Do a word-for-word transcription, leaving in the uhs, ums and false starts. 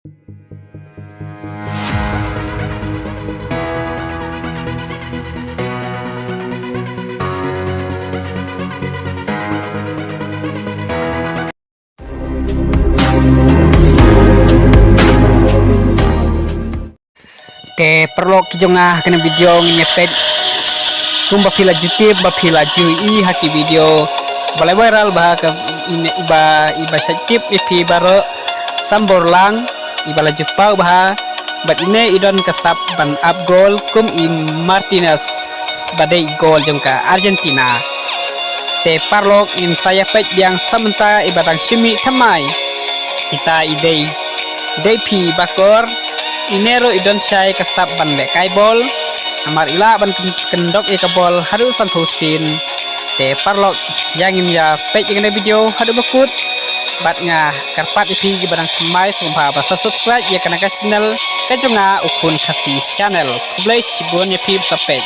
Te paralok ki jong nga, ha kane video ngin ïa peit kumba phi la ju tip, ba phi la ju ïohi ha ki video ba la viral bha, ka ine, iba, iba shait tip ïa phi baroh, Samborlang, iba la ju paw bha. Bad ine i don ka sap ban ap gol kum i Martinez, ba dei i gol jong ka Argentina. Te paralok, ngin sa ïa peit biang sa mynta iba dang shim mih thymmai. Ita i dei, dei phi bakor. Ine ruh i don shai ka sap ban lehkai bol. Namar i lah ban kyn-, kyndok ïa ka bol haduh sanphew sien. Te paralok, ïa ngin ïa peit ïa kane video haduh ba kut. Bad nga kyrpad ïa phi kiba dang thymmai, sngewbha ba sa subscribe ïa kane ka channel ka jong nga, U Khun Khasi Channel. Khublei shibun ïa phi ba sa peit.